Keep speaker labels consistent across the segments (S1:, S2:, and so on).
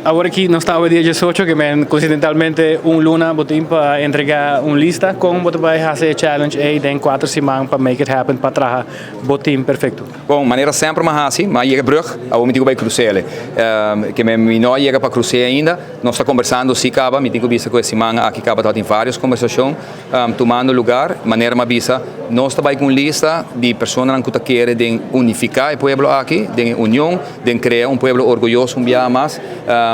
S1: Awor aki nos ta dia 18, ke men coincidentalmente un luna bo tin pa entrega un lista. Con bo ta bay haci challenge ey den 4 siman pa make it happen, pa traha bo team perfecto?
S2: Bon, manera semper m'a haci, m'a yega brug, awor mi tin cu bay crus'e. Ke men mi no a yega pa crus'e ainda, nos ta combersando si caba, mi tin cu bisa cu e siman aki caba tin varios conversacion tumando lugar. Manera m'a bisa, nos ta bay cu lista di persona cu ta kier den unifica e pueblo aki, den union, den crea un pueblo orguyoso un biaha mas.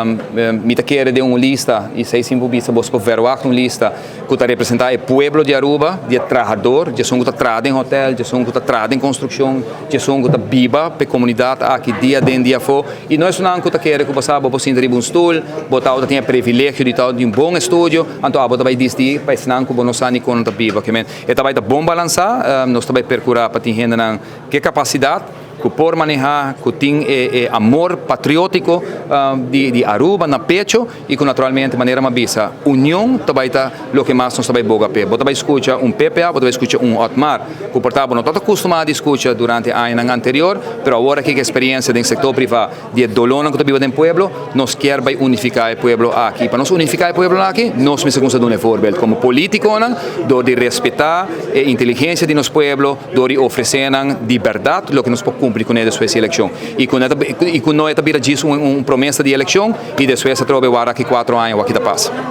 S2: Mi ta kier den un lista, y esey semper bisa, bo por verwacht un lista cu ta representa e pueblo di Aruba, di trahado, di esun cu ta traha den hotel, di esun cu ta traha den construccion, di esun cu ta biba pa e comunidad aki dia aden dia afo. Y no ta un cu ta kier cu pasa bo sinta riba un stoel, bo ta tin e privilegio di ta di un bon estudio, anto abo ta bay disdi pa esnan cu bo no sa ni con ta biba, ke men e ta bay ta bon balansa. Nos ta bay percura pa tin hende nan cu capacidad, cu por maneha, cu tin e amor patriotico di Aruba na pecho y cu naturalmente, manera m'a bisa, union tambe ta loke mas nos tambe boga pe. Bo tambe scucha un PPA, bo tambe scucha un Otmar, cu por ta no ta acostumbra di scucha durante aña anterior, pero awor cu experiencia den sector priva, di dolor cu ta biba den pueblo, nos kier bay unifica e pueblo aki. Pa nos unifica e pueblo aki, nos mester cuminsa duna un voorbeeld como politico, door di respeta e inteligencia di nos pueblo, door di ofrece di berdad loke nos por cumpli cu despues di eleccion. Y cu no ta bira un promesa di eleccion y despues atrobe warda aki 4 aña loke ta pasa.